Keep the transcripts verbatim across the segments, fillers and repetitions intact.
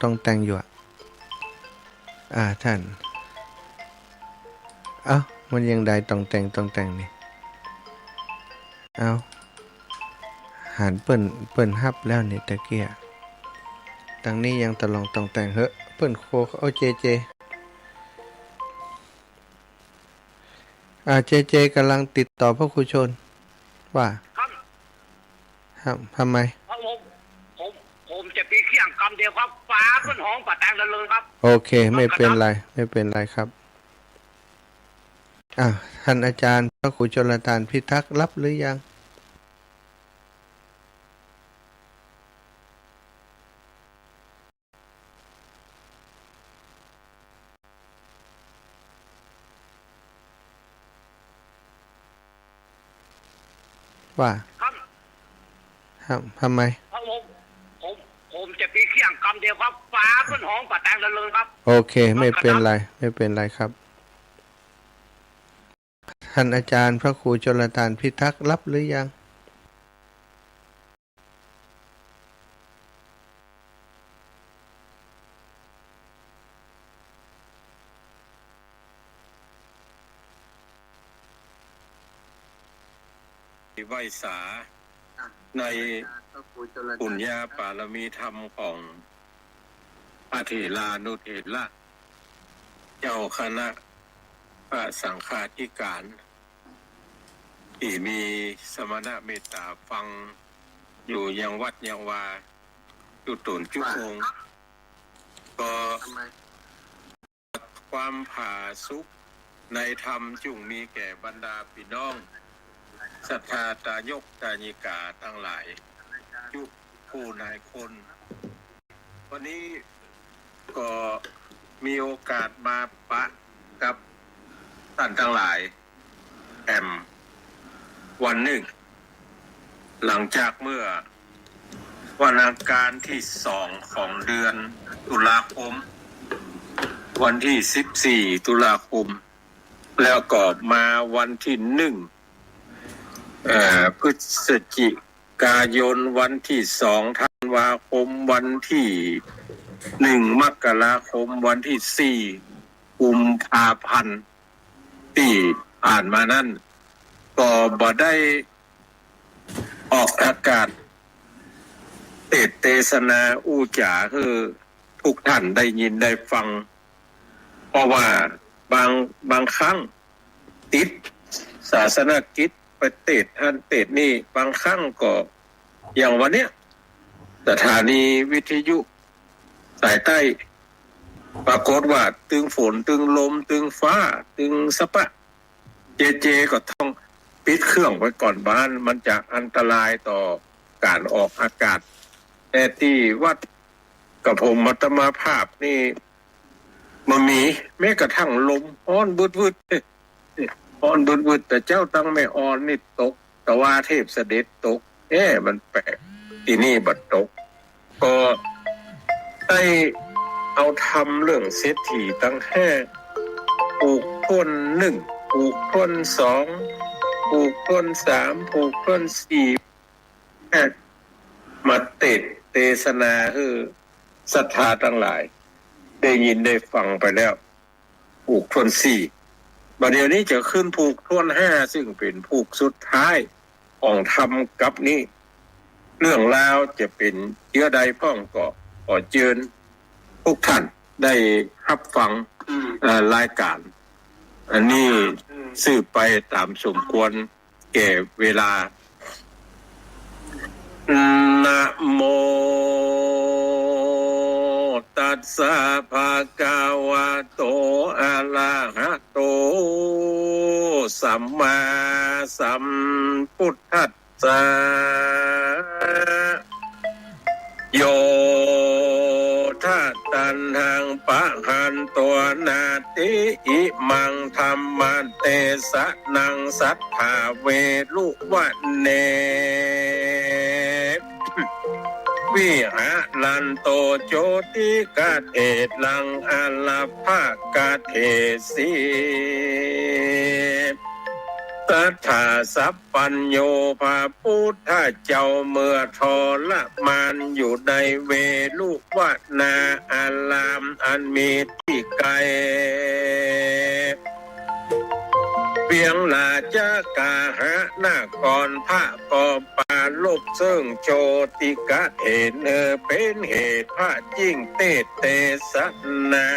ต่องแต่งอยู่อะ อ่า ท่าน เอ้า มันยังได้ต่องแต่ง ต่องแต่งนี่ เอ้า หันเปิ้น เปิ้นฮับแล้วนี่ตะกี้อะ ตังนี้ยังตะลองต่องแต่งเหอะ เปิ้นโค โอ้ เจเจ อ่า เจเจ ก่ำลังติดต่อพระครูชน ว่า ครับ ครับ ทำไม ผม ผม ผมจะไปเคี่ยงกำเดียวครับ ฟ้าเปิ้นฮ้องปะแตงละเริงครับ โอเค ไม่เป๋นไร ไม่เป๋นไรครับ อ่า ท่านอาจารย์พระครูชลทานพิทักษ์รับหรือยัง ว่า ครับ ครับ ทำไม ครับ ผม ผม ผมจะไปเคี่ยงกำเดียวครับ ฟ้าเปิ้นฮ้องปะแตงละเริงครับ โอเค ไม่เป๋นไร ไม่เป๋นไรครับ ท่านอาจารย์พระครูชลทานพิทักษ์รับหรือยัง ไหว้สาในปุญญาปารมีธรรมของพระเถรานุเถระ เจ้าคณะพระสังฆาธิการ ตี้มีสมณะเมตต๋าฟังอยู่ยังวัดยังวา จุ๊ต๋นจุ๊องค์ ก็ความผาสุกในธรรมจุ่งมีแก่บรรดาปี้น้องศรัทธาตายกตายิกาตังหลาย จุ๊ผู้นายคน วันนี้ก็มีโอกาสมาปะกับต้านตังหลายแอมวันนึ่ง หลังจากเมื่อวันอังคารตี้สองของเดือนตุลาคม วันตี้สิบสี่ตุลาคม แล้วก็มาวันตี้นึ่ง เอ่อ พฤศจิกายน วันตี้สองธันวาคม วันตี้นึ่งมกราคม วันตี้สี่กุมภาพันธ์ตี้ผ่านมานั้น ก็บ่ได้ออกอากาศเตสน์เตสนาอู้จ๋าหื้อทุกท่านได้ยินได้ฟัง เพราะว่าบาง บางครั้งติดศาสนกิจไปเตสน์หั้นเตสน์นี่ บางครั้งก็อย่างวันเนี้ย สถานีวิทยุสายใต้ ปรากฏว่าตึงฝน ตึงลม ตึงฟ้า ตึงสะปะ เจเจก็ต้องปิดเครื่องไว้ก่อน บ่าหั้นมันจะอันตรายต่อก๋านออกอากาศ แต่ตี้วัดกระผมอาตมาภาพนี่ บ่มีแม้กระทั่งลม ฮ้อนวืดๆ ฮ้อนวืดๆ แต่เจ๊าตังแม่อ่อนนี่ตก ตะวาเทพเสด็จตก เอ๊ะ มันแปลก ตี้นี่บ่ตก ก็ได้เอาธรรมเรื่องเศรษฐีตังห้า ผูกถ้วนนึ่ง ผูกถ้วนสอง ผูกถ้วนสาม ผูกถ้วนสี่ มาเตสน์เตสนาหื้อศรัทธาตังหลายได้ยินได้ฟังไปแล้ว ผูกถ้วนสี่ บ่าเดี่ยวนี้จะขึ้นผูกถ้วนห้า ซึ่งเป๋นผูกสุดท้ายของธรรมกัปนี้ เรื่องราวจะเป๋นเยื่อใดพ่องก็ขอเจิญทุกท่านได้ฮับฟัง เอ่อ รายก๋าน อันนี้สืบไปต๋ามสมควร แก่เวลา นะโม ตัสสะ ภะคะวะโต อะระหะโต สัมมาสัมพุทธัสสะ โย ทะ ตัณหัง ปะหัน โต นาติ อิมัง ธัมมะ เต สะ นัง สัทธา เวรุ วะ เน วิหะรันโต โจติ กะเถ รัง อะระ ภะ กะเถ สิ สัตถาสัพพัญญู พระปุทธเจ้าเมื่อทรมานอยู่ในเวฬุวนาอารามอันมีตี้ไก๋ เวียงราชคฤหนคร พระก็ปรารภเซิ่งโชติกเถร เออ เป๋นเหตุพระยิ่งเตสน์เตสนา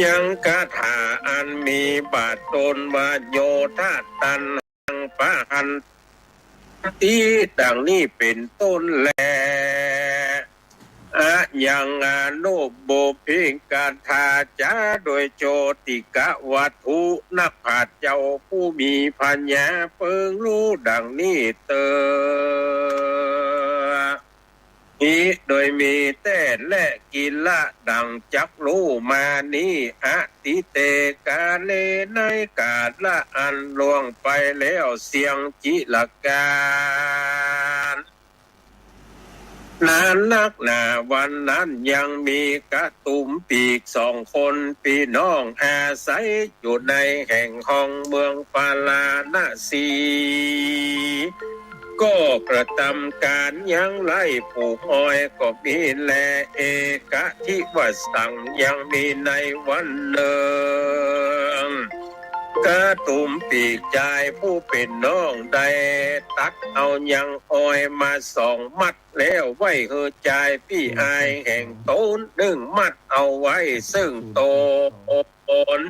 ยังคาถาอันมีบาทตนว่า โยธะตัณหังปะหันติ ดังนี้เป๋นต้นแล อะยังอานุบุพพิงคาถา จ๋าโดยโชติกวัตถุ นักปราชญ์เจ้าผู้มีปัญญาเปิงฮู้ดังนี้เต๊อะ หิ โดยมีแต๊แล กิละ ดังจักฮู้มานี้ อทิเต กาเล ในกาละอันล่วงไปแล้วเสี้ยงจิรกาล นานนักหนาวันนั้นยังมีกระตุมปีกสองคนปี้น้องอาศัยอยู่ในแห่งห้องเมืองปาราณสี ก็กระตำก๋านยังไล้ปลูกอ้อยก็มีแล เอกัทธิวสัง ยังมีในวันนึ่ง กระตุมปีกจายผู้เป๋นน้องได้ตัดเอายังอ้อยมาสองมัด แล้วไว้หื้อจายปี้อายแห่งต๋น นึ่งมัดเอาไว้เซิ่งต๋น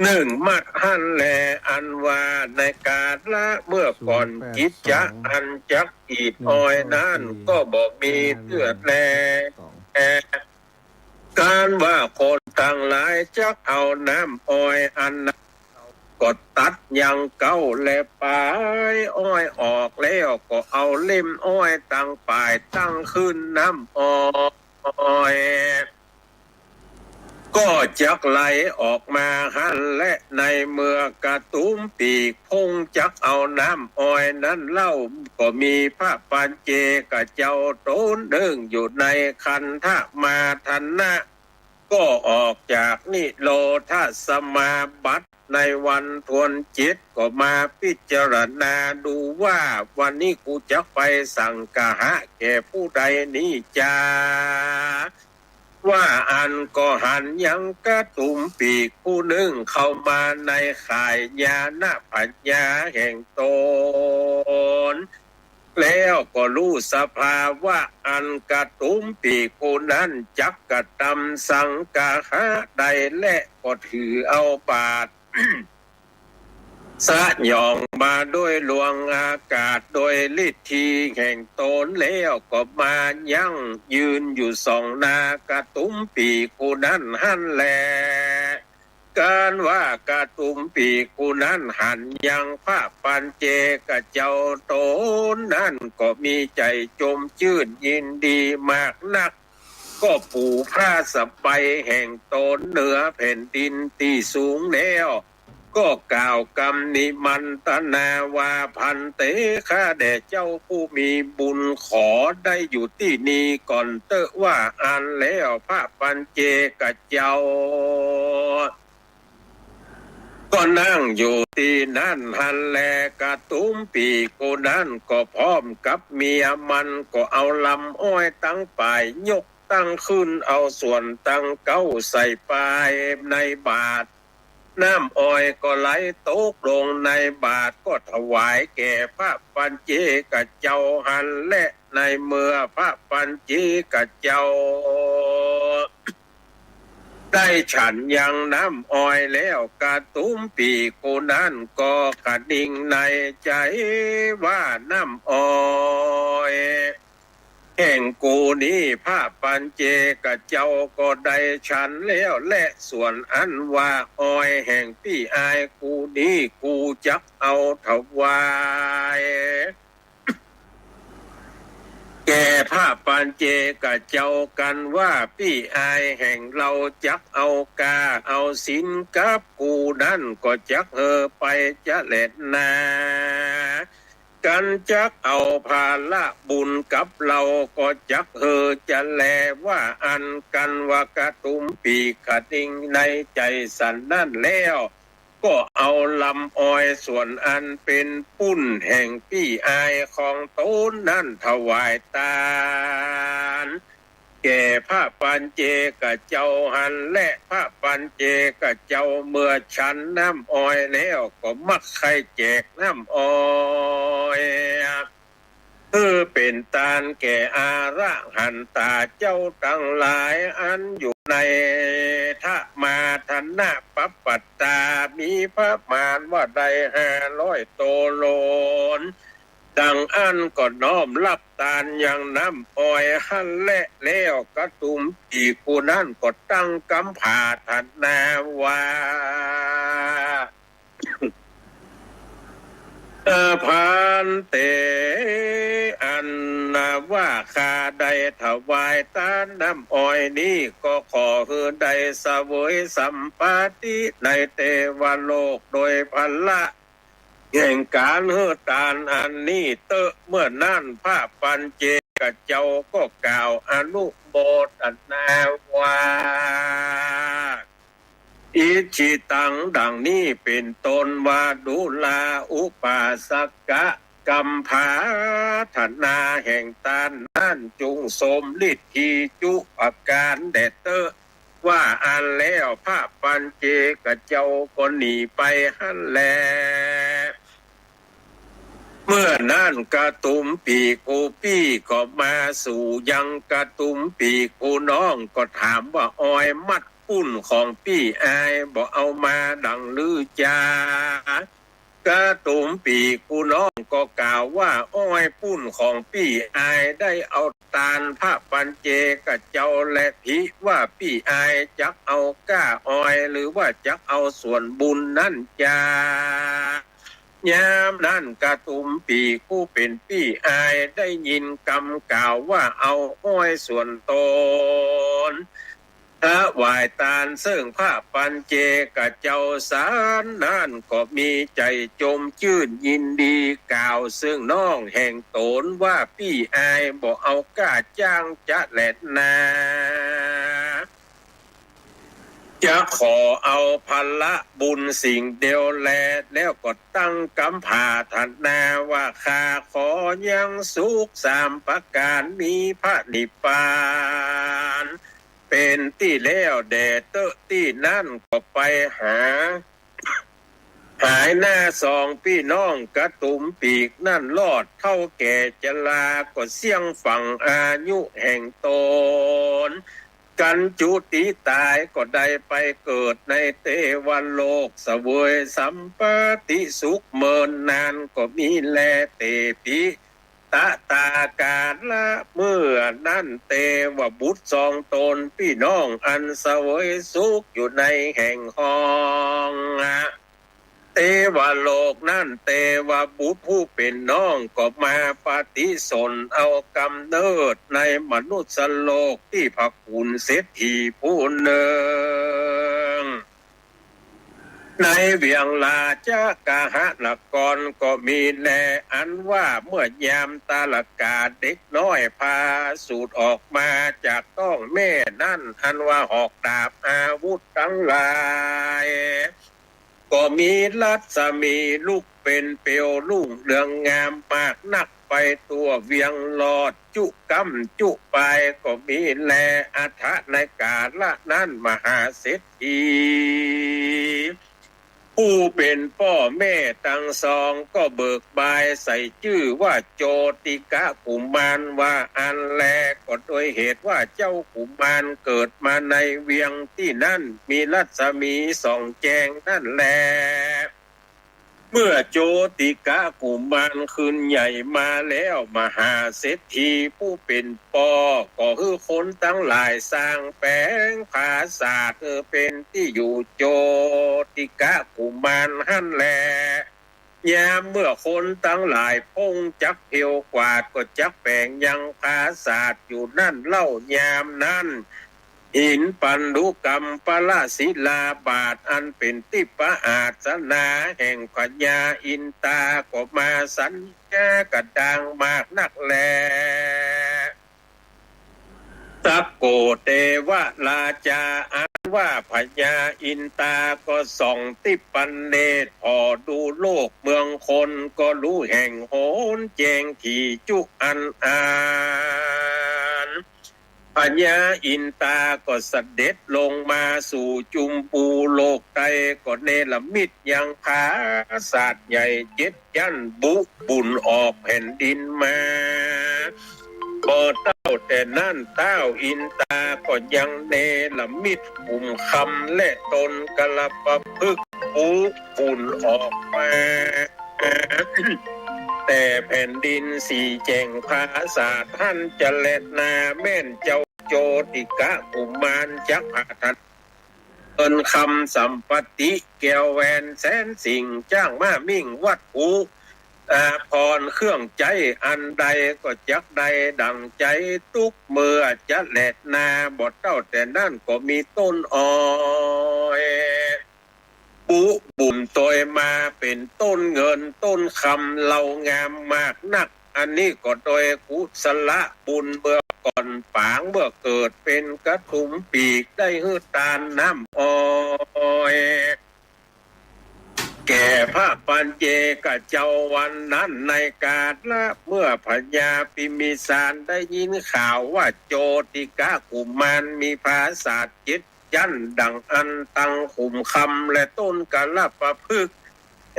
นึ่งมัดหั้นแล อันว่าในกาละเมื่อก่อน กิจจะอันจักกรีดอ้อยนั้นก็บ่มีเตื้อแล ก๋านว่าคนตังหลายจักเอาน้ำอ้อยอันนั้น ก็ตัดยังเก๊าและป๋ายอ้อยออก แล้วก็เอาเล่มอ้อยตังป๋ายตั้งขึ้นน้ำอ้อย ก็จักไหลออกมาหั้นแล ในเมื่อกระตุมปีกพงจักเอาน้ำอ้อยนั้นเล่า ก็มีพระปัญเจกเจ้าต๋นนึ่งอยู่ในคันธมาทนะ ก็ออกจากนิโรธสมาบัติในวันทวนเจ็ด ก็มาพิจารณาดูว่า วันนี้กูจักไปสังคหะแก่ผู้ใดนี้จา ว่าอั้นก็หันยังกระตุมปีกผู้นึ่งเข้ามาในข่ายญาณปัญญาแห่งต๋น แล้วก็ฮู้สภาวะอันกระตุมปีกผู้นั้นจักกระตำสังคหะได้ และก็ถือเอาบาตร สยองมาโดยลวงอากาศโดยฤทธีแห่งต๋น แล้วก็มายั้งยืนอยู่ส่องหน้ากระตุมปีกผู้นั้นหั้นแล ก๋านว่ากระตุมปีกผู้นั้นหันยังพระปัญเจกเจ้าต๋นนั้น ก็มีใจ๋จมจื้นยินดีมากนัก ก็ปูผ้าสบายแห่งต๋นเหนือแผ่นดินตี้สูงแล้ว ก็กล่าวกำนิมันตนาว่า ภันเต ข้าแด่เจ้าผู้มีบุญ ขอได้อยู่ตี้นี่ก่อนเต๊อะ ว่าอั้นแล้วพระปัญเจกเจ้า ก็นั่งอยู่ตี้นั้นหั้นแล กระตุมปีกผู้นั้นก็พร้อมกับเมียมัน ก็เอาลำอ้อยตังป๋ายยกตั้งขึ้น เอาส่วนตังเก๊าใส่ป๋ายในบาตร น้ำอ้อยก็ไหลตกลงในบาตร ก็ถวายแก่พระปัญเจกเจ้าหั้นแล ในเมื่อพระปัญเจกเจ้า ได้ฉันยังน้ำอ้อยแล้ว กระตุมปีกผู้นั้นก็คะนิงในใจ๋ว่า น้ำอ้อยแห่งกูนี้พระปัญเจกเจ้าก็ได้ฉันแล้วแล ส่วนอันว่าอ้อยแห่งปี้อายกูนี้ กูจักเอาถวาย แก่พระปัญเจกเจ้า กันว่าปี้อายแห่งเฮาจักเอาก้าเอาสินกับกูนั้น ก็จักเฮอไปจะแลนา กันจักเอาภาระบุญกับเฮา ก็จักเฮอจะแล ว่าอั้น กันว่ากระตุมปีกคะนิงในใจ๋สันนั้นแล้ว ก็เอาลำอ้อยส่วนอันเป๋นปุ้นแห่งปี้อายของต๋นนั้นถวายตาน แก่พระปัญเจกเจ้าหั้นแล พระปัญเจกเจ้าเมื่อฉันน้ำอ้อยแล้วก็มักใค่แจกน้ำอ้อย หื้อเป๋นตานแก่อรหันต๋าเจ้าตังหลายอันอยู่ในธรรมาทนะปัปปัตตา มีประมาณว่าได้ห้าร้อยโตโลน ดังอั้นก็น้อมฮับตานยังน้ำอ้อยหั้นแล แล้วกระตุมปีกผู้นั้นก็ตั้งกำผาถนาว่า อาภันเต อันว่าข้าได้ถวายตานน้ำอ้อยนี้ ก็ขอหื้อได้เสวยสัมปาติในเตวโลกโดยพละแห่งก๋านหื้อตานอันนี้เต๊อะ เมื่อนั้นพระปัญเจกเจ้าก็กล่าวอนุโมทนาว่า อิจฉิตัง ดังนี้เป๋นต้นว่า ดูราอุปาสกะ กำผาถนาแห่งตานนั้นจุ่งสมฤทธีจุประก๋านแด่เต๊อะ ว่าอั้นแล้วพระปัญเจกเจ้าก็หนีไปหั้นแล เมื่อนั้นกระตุมปีกผู้ปี้ก็มาสู่ยังกระตุมปีกผู้น้อง ก็ถามว่า อ้อยมัดปุ้นของปี้อายบ่เอามาดังลือจา กระตุมปีกผู้น้องก็กล่าวว่า อ้อยปุ้นของปี้อายได้เอาตานพระปัญเจกเจ้าแล ผิว่าปี้อายจักเอาก้าอ้อย หรือว่าจักเอาส่วนบุญนั้นจา ยามนั้นกระตุมปีกผู้เป๋นปี้อายได้ยินกำกล่าวว่า เอาอ้อยส่วนต๋น ถวายตานเซิ่งพระปัญเจกเจ้าสันนั้นก็มีใจ๋จมจื้นยินดีกล่าวเซิ่งน้องแห่งต๋นว่า ปี้อายบ่เอาก้าจ้างจะแลนา จะขอเอาพละบุญสิ่งเดียวแล แล้วก็ตั้งกำผาถนาว่า ข้าขอยังสุขสามประก๋าน มีพระนิพพาน เป๋นตี้แล้วแด่เต๊อะ ตี้นั้นก็ไปหา หายหน้าสองปี้น้องกระตุมปีกนั้นรอด เฒ่าแก่จราก็เสี้ยงฝังอายุแห่งต๋น กั๋นจุติต๋ายก็ได้ไปเกิดในเตวโลก เสวยสัมปาติสุขเมินนานก็มีแล เตปิ ตะตากาละ เมื่อนั้นเตวบุตรสองต๋นปี้น้องอันเสวยสุขอยู่ในแห่งห้องเตวโลกนั้น เตวบุตรผู้เป๋นน้องก็มาปฏิสนธิเอากำเนิดในมนุสโลกตี้พระกุลเศรษฐีผู้นึ่ง ในเวียงราชกฤหนครก็มีแล อันว่าเมื่อยามตาละกาเด็กน้อยพาสูติออกมาจากต๊องแม่นั้น อันว่าหอกดาบอาวุธตังหลาย ก็มีรัศมีลุกเป๋นเปลวรุ่งเรืองงามมากนัก ไปทั่วเวียงรอดจุก้ำจุปายก็มีแล อัฏฐะ ในกาละนั้นมหาเศรษฐี ผู้เป๋นป้อแม่ตังสองก็เบิกบายใส่จื้อว่าโจติกะกุมารว่าอั้นแล ก็โดยเหตุว่าเจ้ากุมารเกิดมาในเวียงตี้นั้น มีรัศมีส่องแจ้งนั้นแล เมื่อโจติกะกุมารขึ้นใหญ่มาแล้ว มหาเศรษฐีผู้เป๋นป้อก็หื้อคนตังหลายสร้างแป๋งปราสาทหื้อเป๋นตี้อยู่โจติกะกุมารหั้นแล ยามเมื่อคนตังหลายพ่งจักเพวกวาดก็จักแป๋งยังปราสาทอยู่นั้นเล่า ยามนั้น หินปันธุกัมปะละศิลาบาทอันเป๋นตี้ประอาสนะแห่งพญาอินตาก็มาสัญญากระดางมากนักแล สักโกเตวราชา อัน ว่าพญาอินตาก็ส่องติ๊บปันเนตร ผ่อดูโลกเมืองคน ก็ฮู้แห่งหนแจ้งถี่จุอันอาญ พญาอินตาก็เสด็จลงมาสู่จุมปูโลกใต้ ก็เนรมิตยังผาสาทใหญ่เจ็ด จั้นบุบุ่นออกแผ่นดินมา บ่เต้าแต่นั้น ต้าวอินตาก็ยังเนรมิตขุมคำและต้นกลปะพฤกษ์บุบุ่นออกมา แต่แผ่นดินสี่แจ่งผาสาทหั้นจะแลนา แม่นเจ้าโจติกะกุมารจักผาด เงินคำสัมปติแก้วแหวนแสนสิ่ง จ๊างม้ามิ่งวัตถุอาภรณ์เครื่องใจ๊อันใด ก็จักได้ดั่งใจ๋ตุ๊กเมื่อจะแลนา บ่เต้าแต่นั้นก็มีต้นอ้อย บุบุ่นตวยมาเป๋นต้นเงินต้นคำ เหล่างามมากนัก อันนี้ก็โดยกุศลบุญเมื่อก่อนปาง เมื่อเกิดเป๋นกระทุมปีก ได้หื้อตานน้ำอ้อย แก่พระปัญเจกเจ้าวันนั้น ในกาละเมื่อพญาพิมพิสารได้ยินข่าวว่าโจติกะกุมารมีผาสาทเจ็ด จั้นดั่งอั้น ตังขุมคำและต้นกลปะพฤกษ์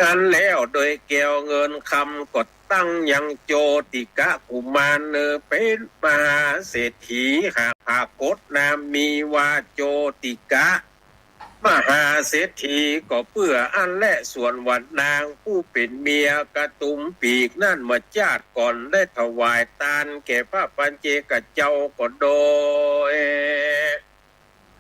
อั้นแล้ว โดยแก้วเงินคำก็ตั้งยังโจติกะกุมารเน่อเป๋นมหาเศรษฐี หากปรากฏนามมีว่าโจติกะมหาเศรษฐี ก็เปื้ออั้นแล ส่วนว่านางผู้เป๋นเมียกระทุมปีกนั้น เมื่อจาติก่อนได้ถวายตานแก่พระปัญเจกเจ้าก็โดย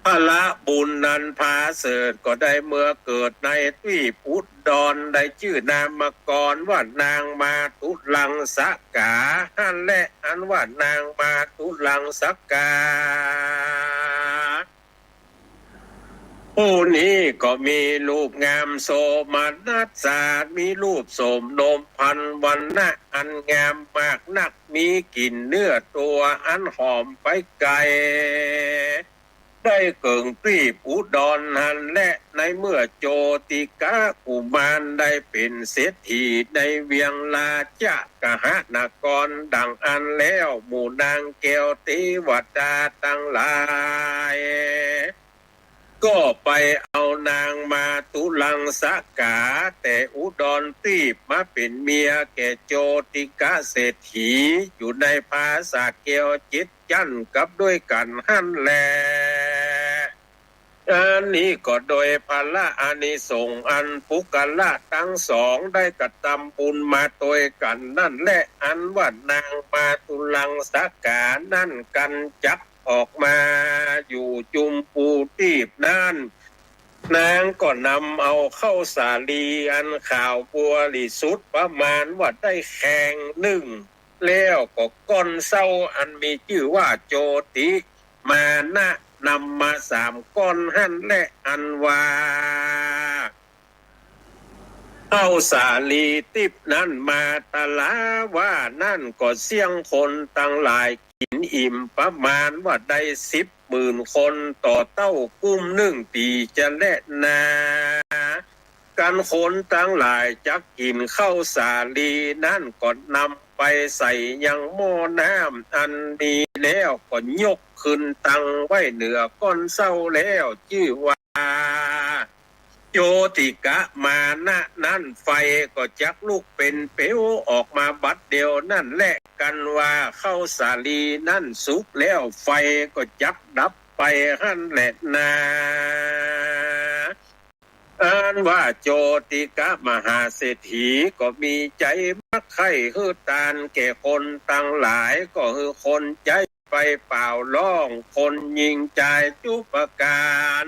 ผละบุญนั้นผาเสริฐก็ได้เมื่อเกิดในทวีปอุดร ได้จื้อนามกรว่านางมาตุลังสกาหั้นแล อันว่านางมาตุลังสกา ผู้นี้ก็มีรูปงามโสมนัสสา มีรูปโสมนมพรรณ วรรณะอันงามมากนัก มีกลิ่นเนื้อตัวอันหอมไปไกล ได้เกิ่งทวีปอุดรหั้นแล ในเมื่อโจติกะกุมารได้เป๋นเศรษฐีในเวียงราชกหนครดั่งอั้นแล้ว หมู่นางแก้วเตวดาตังหลาย ก็ไปเอานางมาตุลังสกาแต่อุดรทวีปมาเป๋นเมียแก่โจติกะเศรษฐี อยู่ในผาสาทแก้วเจ็ดจั้นกับด้วยกั๋นหั้นแล อันนี้ก็โดยผละอานิสงส์อันปุคคละตังสองได้กระตำบุญมาตวยกั๋นนั่นแล อันว่านางมาตุลังสกานั้นกั๋นจักออกมาอยู่จุมปูทวีปนั้น นางก็นำเอาข้าวสาลีอันขาวบริสุทธิ์ประมาณว่าได้แข่งนึ่ง แล้วก็ก้อนเซ้าอันมีจื้อว่าโจติมานะ นำมาสามก้อนหั้นแล อันว่าข้าวสาลีทวีปนั้นมาตราว่านั้นก็เสี้ยงคนตังหลายกิ๋นอิ่มประมาณว่าได้สิบหมื่นคนต่อเต้ากุ้มนึ่งตี๋จะแลนา กันคนตังหลายจักกิ๋นข้าวสาลีนั้นก็นำไปใส่ยังหม้อน้ำอันมีแล้วก็ยกขึ้นตังไว้เหนือก้อนเซ้าแล้ว จื้อว่าโจติกะมานะนั้น ไฟก็จักลุกเป๋นเปลวออกมาบัดเดียวนั่นแล กันว่าข้าวสาลีนั้นสุกแล้ว ไฟก็จักดับไปหั้นแลนา อันว่าโจติกะมหาเศรษฐีก็มีใจ๋มักใค่หื้อตานแก่คนตังหลาย ก็หื้อคนใจ๊ไปเป่าฮ้อง คนญิงจายจุ๊ประก๋าน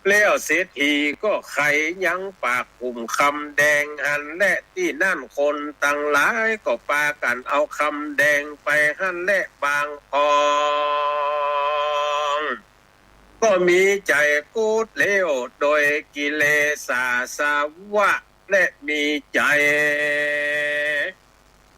แล้วเศรษฐีก็ไขยังปากขุมคำแดงหั้นแล ตี้นั้นคนตังหลายก็ปากั๋นเอาคำแดงไปหั้นแล บางพองก็มีใจ๋โกรธแล้วโดยกิเลสาสวะ และมีใจ๋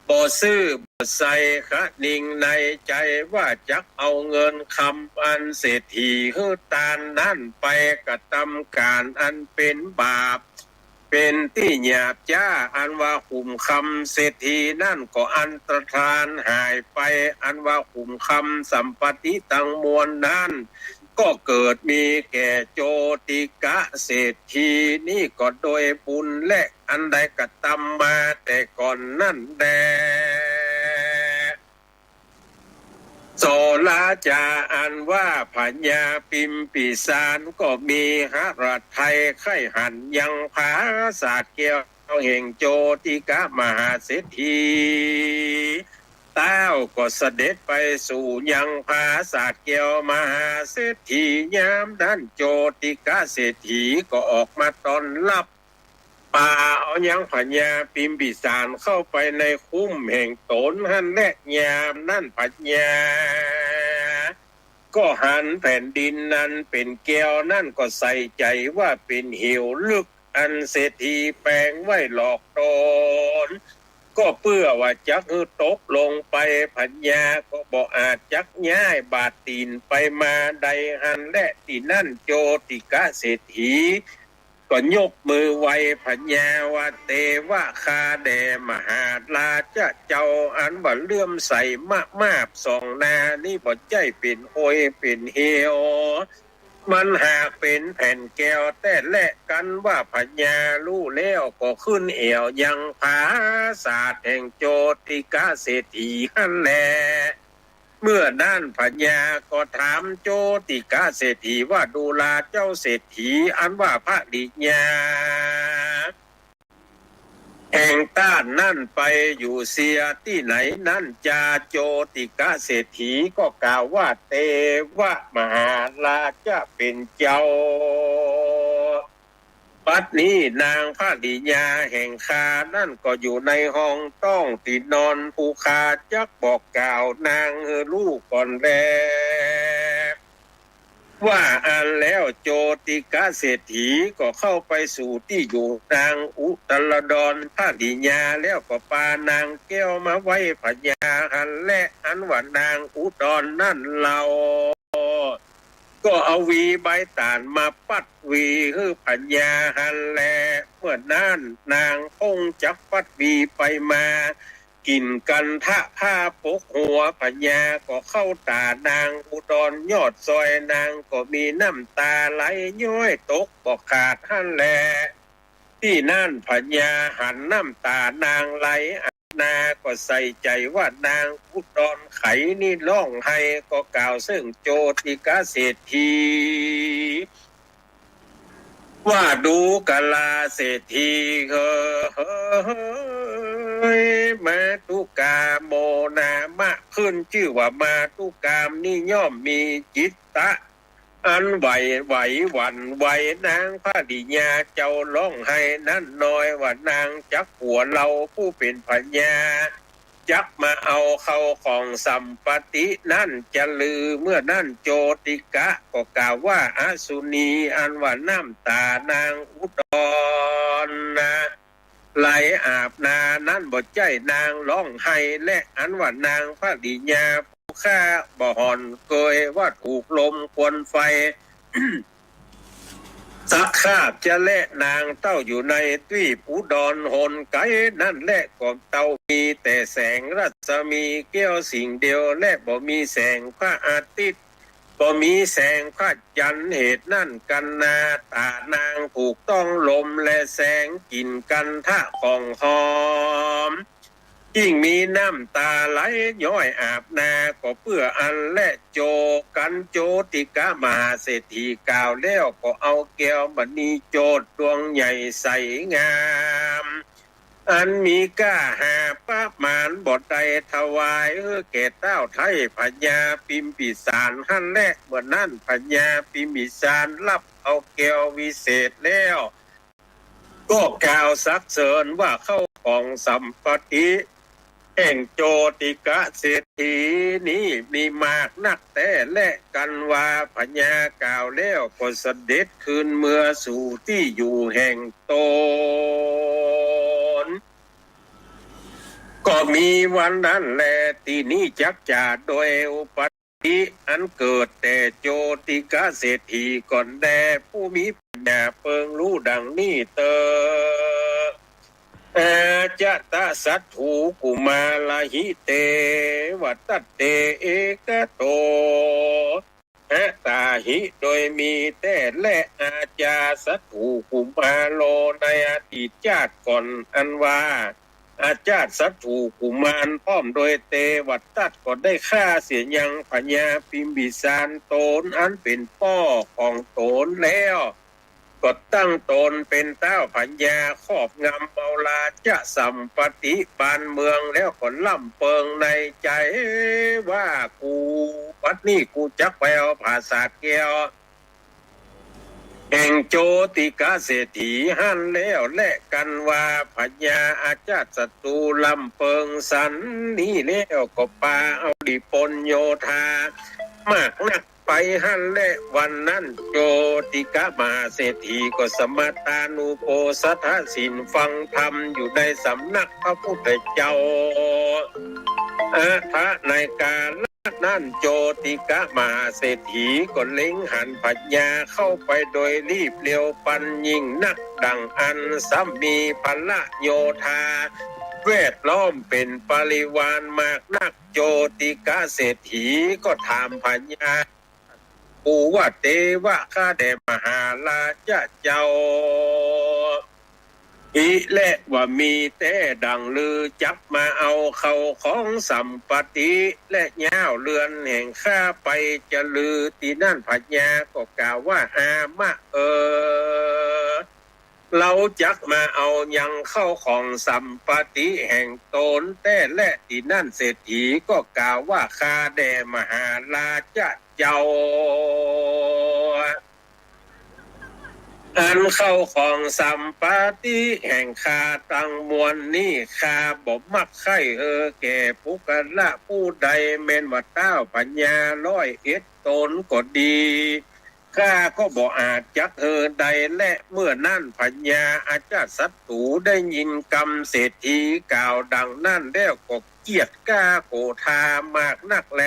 บ่ซื่อบ่ใส คะนิงในใจ๋ว่าจักเอาเงินกำอันเศรษฐีหื้อตานนั้นไปกระตำก๋านอันเป๋นบาป เป๋นตี้หยาบจ๊า อันว่าขุมกำเศรษฐีนั้นก็อันตรธานหายไป อันว่าขุมกำสัมปติตังมวลนั้น ก็เกิดมีแก่โจติกะเศรษฐีนี้ก็โดยบุญและอันได้กระตำมาแต่ก่อนนั้นแล โสราจาอันว่าพญาปิมปิสารก็มีหฤทัยใคร่หันยังผาสาทแก้วแห่งโจติกะมหาเศรษฐี เต้าก็เสด็จไปสู่ยังผาสาทแก้วมหาเศรษฐี ยามนั้นโจติกะเศรษฐีก็ออกมาต้อนฮับ ปาเอายังพญาปิมปิสารเข้าไปในคุ้มแห่งต๋นหั้นแล ยามนั้นพญาก็หันแผ่นดินนั้นเป๋นแก้วนั้นก็ใส่ใจ๋ว่าเป๋นเหวลึก อันเศรษฐีแป๋งไว้หลอกต๋น ก็เปื้อว่าจักหื้อตกลงไป พญาก็บ่อาจจักย้ายบาดตี๋นไปมาได้หั้นแล ตี้นั้นโจติกะเศรษฐี ก็ยกมือไหว้พญาว่า เตวะ ข้าแด่มหาราชะเจ้า อันว่าเลื่อมใสมะมาบสองหน้านี้บ่ใจ้เป๋นโอยเป๋นเหว มันหากเป๋นแผ่นแก้วแต๊แล กันว่าพญาฮู้แล้วก็ขึ้นแอ่วยังผาสาทแห่งโจติกะเศรษฐีหั้นแล เมื่อนั้นพญาก็ถามโจติกะเศรษฐีว่า ดูราเจ้าเศรษฐี อันว่าภริยาแห่งต้านนั้นไปอยู่เสียตี้ไหนนั้นจา โจติกะเศรษฐีก็กล่าวว่า เตวะ มหาราชะเป๋นเจ้า บัดนี้นางภริยาแห่งข้านั้นก็อยู่ในห้องต๊องตี้นอน ผู้ข้าจักบอกกล่าวนางหื้อฮู้ก่อนแล ว่าอั้นแล้วโจติกะเศรษฐีก็เข้าไปสู่ตี้อยู่นางอุตรดรภริยา แล้วก็ปานางแก้วมาไหว้พญาหั้นแล อันว่านางอุตรดรนั้นเล่า ก็เอาหวีใบตาลมาปัดหวีหื้อพญาหั้นแล เมื่อนั้นนางพงจักปัดหวีไปมา กิ่นกันทะผ้าปกหัวพญาก็เข้าต๋านางอุตรดรยอดซอย นางก็มีน้ำต๋าไหลย้อยตกบ่ขาดหั้นแล ตี้นั้นพญาหันน้ำต๋านางไหลอาบหน้า ก็ใส่ใจ๋ว่านางอุตรดรไขนี้ฮ้องไห้ ก็กล่าวเซิ่งโจติกะเศรษฐี ว่าดูกราเศรษฐีเอ๋ย มาตุกาโมนามะ ขึ้นจื้อว่ามาตุกามนี้ย่อมมีจิตตะอันไหว ไหวหวั่นไหว นางภริยาเจ้าฮ้องไห้นั้นน้อย ว่านางจักผัวเฮาผู้เป๋นพญา จักมาเอาเข้าของสัมปตินั้นจะลือ เมื่อนั้นโจติกะก็กล่าวว่า อสุนี อันว่าน้ำต๋านางอุตรดรนะ ไหลอาบหน้านั้นบ่ใจ้นางฮ้องไห้ และอันว่านางภริยาผู้ข้าบ่ห่อนเกยว่าถูกลมควันไฟ สักคาบจะแลนางเต้าอยู่ในตี้อุตรดรหนไกลนั้นแล ก็เต้ามีแต่แสงรัศมีแก้วสิ่งเดียว และบ่มีแสงพระอาทิตย์ บ่มีแสงพระจันทร์ เหตุนั้นกัณหาต๋านางถูกต้องลมและแสง กิ่นกันทะของหอม ยิ่งมีน้ำต๋าไหลย้อยอาบหน้า ก็เปื้ออั้นแล โจกันโจติกะมหาเศรษฐีกล่าวแล้ว ก็เอาแก้วมณีโจทย์ดวงใหญ่ใสงาม อันมีก้าห้าประมาณบ่ได้ถวายแก่เต้าไท้พญาปิมปิสารหั้นแล เมื่อนั้นพญาปิมปิสารฮับเอาแก้ววิเศษแล้ว ก็กล่าวสรรเสริญว่า เข้าของสัมปติแห่งโจติกะเศรษฐีนี้มีมากนักแต๊แล กันว่าพญากล่าวแล้วก็เสด็จคืนเมือสู่ตี้อยู่แห่งต๋น ก็มีวันนั้นแล ตี้นี้จักจะโดยอุปัตติอันเกิดแต่โจติกะเศรษฐีก่อนแล ผู้มีปัญญาเปิงฮู้ดังนี้เต๊อะ อาจาตสัตถูกุมารหิเต วัตตัตเต เอกโต หะตาหิ โดยมีแต๊แล อาจาตสัตถูกุมารโล ในอดีตจาติก่อน อันว่า อาจาตสัตถูกุมาร พร้อมโดยเตวัตตัต ก็ได้ฆ่าเสียยังพญาพิมพิสารต๋นอันเป๋นป้อของต๋นแล้ว ก็ตั้งต๋นเป๋นต้าวพญา ครอบงำเอาราชสัมปัตติบ้านเมือง แล้วก็ร่ำเปิงในใจ๋ว่า กู บัดนี้กูจักไปเอาผาสาทแก้วแห่งโจติกะเศรษฐีหั้นแล้ว และกันว่าพญาอาจาตสัตถูร่ำเปิงสันนี้แล้ว ก็ปาเอาดีปนโยธามากนัก ไปหั้นแล วันนั้นโจติกะมหาเศรษฐีก็สมาทานุโปสถศีลฟังธรรมอยู่ในสำนักพระพุทธเจ้า อัฏฐะ ในกาละนั้นโจติกะมหาเศรษฐีก็เล็งหันพญาเข้าไปโดยรีบเร็วปานยิ่งนัก ดังอั้นซ้ำมีพลโยธาแวดล้อมเป๋นปริวารมากนัก โจติกะเศรษฐีก็ถามพญา กูว่าเตวะ ข้าแด่มหาราชเจ้า อิ และว่ามีแต๊ดังลือจักมาเอาเข้าของสัมปัตติ และย้าวเฮือนแห่งข้าไปจะลือ ตี้นั้นพญาก็กล่าวว่า อามะเอ๋ย เฮาจักมาเอายังเข้าของสัมปัตติแห่งต๋นแต๊แล ตี้นั้นเศรษฐีก็กล่าวว่า ข้าแด่มหาราชเจ้า อันเข้าของสัมปัตติแห่งข้าตังมวลนี้ ข้าบ่มักใค่หื้อแก่ปุคคละผู้ใด แม่นว่าต้าวพญาร้อยเอ็ดต๋นก็ดี ข้าก็บ่อาจจักหื้อได้แล เมื่อนั้นพญาอาจาตสัตถูได้ยินกำเศรษฐีกล่าวดังนั้นแล้วก็เกียจคร้านโกรธามากนักแล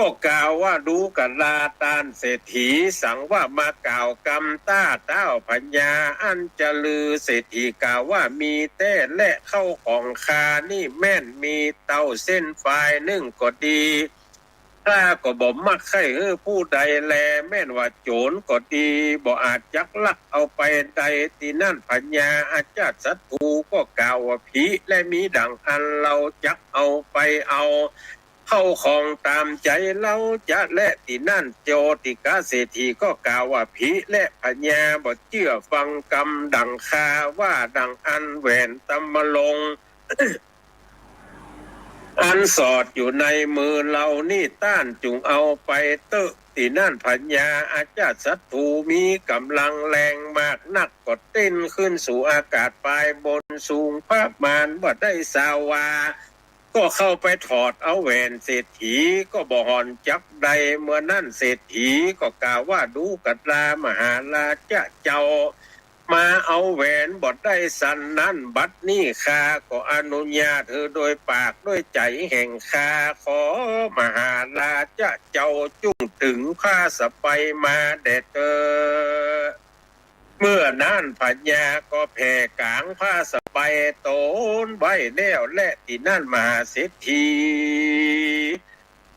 ก็กล่าวว่า ดูกราต้านเศรษฐี สังว่ามากล่าวกำต้าต้าวพญาอันจะลือ เศรษฐีกล่าวว่า มีแต๊แล เข้าของข้านี้แม่นมีเต้าเส้นฝายนึ่งก็ดี ข้าก็บ่มักใค่หื้อผู้ใดแล แม่นว่าโจ๋รก็ดี บ่อาจจักลักเอาไปได้ ตี้นั้นพญาอาจาตสัตถูก็กล่าวว่า ผิแล มีดังอั้น เฮาจักเอาไปเอาเข้าของต๋ามใจ๋เฮาจะแล ตี้นั้นโจติกะเศรษฐีก็กล่าวว่า ผิแล พญาบ่เจื้อฟังกำดังข้าว่าดังอั้น แหวนตะมะลง อันสอดอยู่ในมือเฮานี้ ต้านจุ่งเอาไปเต๊อะ ตี้นั้นพญาอาจาตสัตถูมีก๋ำลังแฮงมากนัก ก็เต้นขึ้นสู่อากาศปายบนสูงประมาณว่าได้ซาวา ก็เข้าไปถอดเอาแหวนเศรษฐี ก็บ่ห่อนจักได้ เมื่อนั้นเศรษฐีก็กล่าวว่า ดูกรามหาราชเจ้า มาเอาแหวนบ่ได้สันนั้น บัดนี้ข้าก็อนุญาตหื้อโดยปากโดยใจ๋แห่งข้า ขอมหาราชเจ้าจุ่งตึงผ้าสะใบมาแด่เต๊อะ เมื่อนั้นพญาก็แผ่ก๋างผ้าสะใบต๋นไว้แล้วแล ตี้นั้นมหาเศรษฐี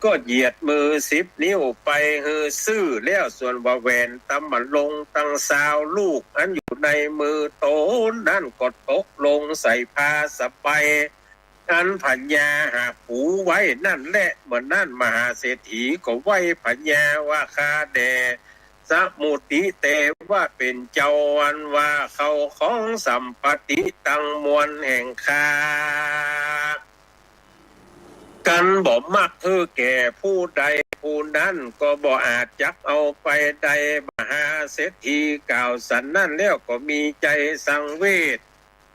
ก็เหยียดมือสิบนิ้วไปหื้อซื่อแล้ว ส่วนว่าแหวนตะมะลงตังซาวลูกอันอยู่ในมือต๋นนั้นก็ตกลงใส่ผ้าสะใบอันพญาหากปูไว้นั่นแล เมื่อนั้นมหาเศรษฐีก็ไหว้พญาว่า ข้าแด่สมุติเตวะเป๋นเจ้า อันว่าเข้าของสัมปัตติตังมวลแห่งข้า กันบ่มักหื้อแก่ผู้ใดผู้นั้น ก็บ่อาจจักเอาไปได้ มหาเศรษฐีกล่าวสันนั้นแล้วก็มีใจ๋สังเวช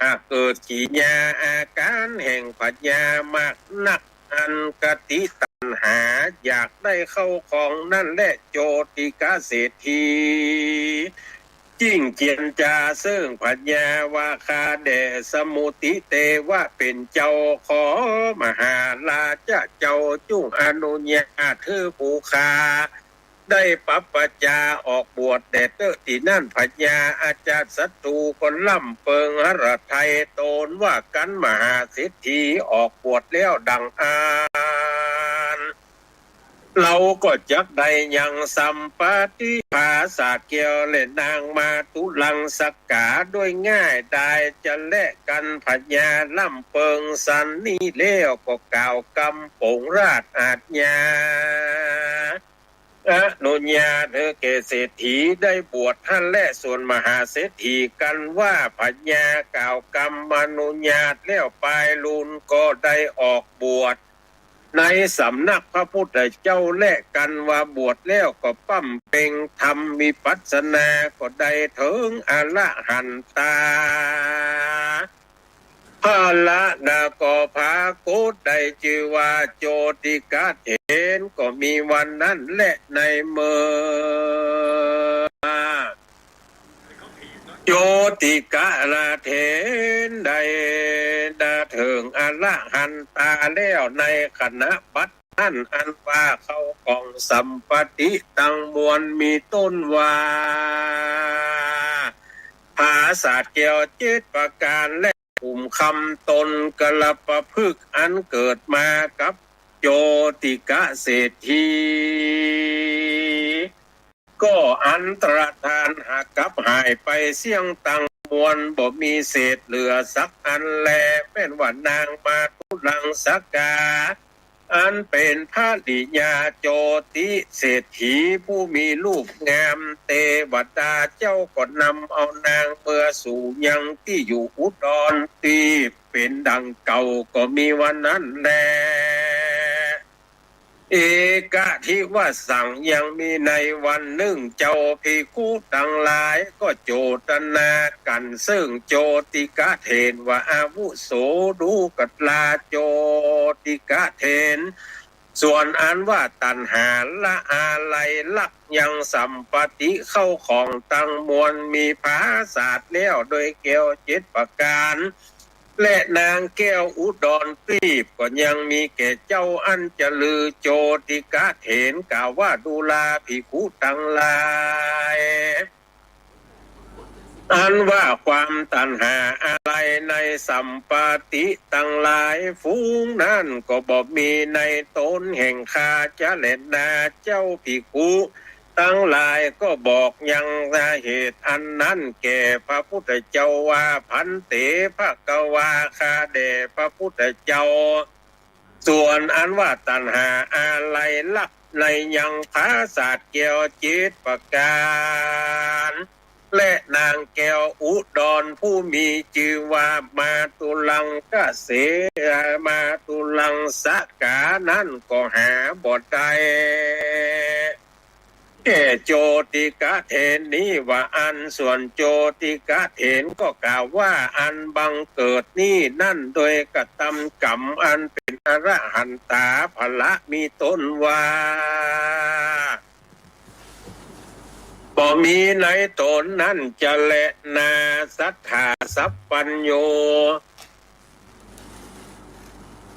หากเกิดกิริยาอาก๋ารแห่งพญามากนัก อันกติตัณหาอยากได้เข้าของนั่นแล โจติกะเศรษฐี จึ่งเจียรจาเซิ่งผญาว่า ข้าแด่สมุติเตวะเป๋นเจ้า ขอมหาราชะเจ้าจุ่งอนุญาตหื้อผู้ข้าได้ปรับประจาออกบวชแด่เต๊อะ ตี้นั้นผญาอจาตศัตรูก็ร่ำเปิงหฤทัยต๋นว่า กันมหาเศรษฐีออกบวชแล้วดั่งอั้น เฮาก็จักได้ยังสัมปติ ผาสาทแก้วและนางมาตุลังสกา โดยง่ายดายจะแลกัน ผญาร่ำเปิงสันนี้แล้วก็กล่าวกำป๋งราชอาญา อนุญาตหื้อแก่เศรษฐีได้บวชหั้นแล ส่วนมหาเศรษฐีกันว่าผญากล่าวกำอนุญาตแล้ว ปายลูนก็ได้ออกบวชในสำนักพระพุทธเจ้าแล กันว่าบวชแล้วก็บำเพ็งธรรมวิปัสสนา ก็ได้เถิงอรหันตาผละ นาก็ผาโกตได้จื้อว่าโจติกะเถร ก็มีวันนั้นแล ในเมื่อโจติกะเถรได้เถิงอรหันตาแล้ว ในขณะบัดนั้นอันว่าเข้าของสัมปติตังมวลมีต้นว่า ผาสาทแก้วเจ็ดประก๋านและ ขุมคำตนกรปะพฤกษ์อันเกิดมากับโจติกะเศรษฐี ก็อันตรธานหากลับหายไปเสี้ยงตังมวล บ่มีเศษเหลือสักอันแล แม่นว่านางมาตุลังสกา อันเป๋นภริยาโจติเศรษฐีผู้มีรูปงาม เตวดาเจ้าก็นำเอานางเมือสู่ยังตี้อยู่อุดรตีบเป๋นดังเก่า ก็มีวันนั้นแล เอกะทิวสัง ยังมีในวันนึ่ง เจ้าภิกขุตังหลายก็โจตนากั๋นเซิ่งโจติกะเถรว่า อาวุโส ดูกราโจติกะเถร ส่วนอันว่าตัณหาละอาลัยลักยังสัมปติเข้าของตังมวลมีผาสาทแล้วโดยแก้วเจ็ดประก๋าน และนางแก้วอุดรตีบก็ยังมีแก่เจ้าอั้นจะลือโจติกะเถรกล่าวว่า ดูราภิกขุตังหลาย อันว่าความตัณหาอาลัยในสัมปติตังหลายฝูงนั้นก็บ่มีในต๋นแห่งข้าจะแลนา เจ้าภิกขุตังหลายก็บอกยังเหตุอันนั้นแก่พระพุทธเจ้าว่า ภันเต ภะคะวา ข้าแด่พระพุทธเจ้า ส่วนอันว่าตัณหาอาลัยลักในยังผาสาทแก้วเจ็ดประก๋าน และนางแก้วอุดรผู้มีจื้อว่ามาตุลังกะเส มาตุลังสกานั้นก็หาบ่ได้ แก่โจติกะเถรนี้ว่าอั้น ส่วนโจติกะเถรก็กล่าวว่า อันบังเกิดนี้นั้นโดยกระตำกรรมอันเป๋นอรหันตาผละมีต้นว่า บ่มีในต๋นนั้นจะแลนา สัตถาสัพพัญญู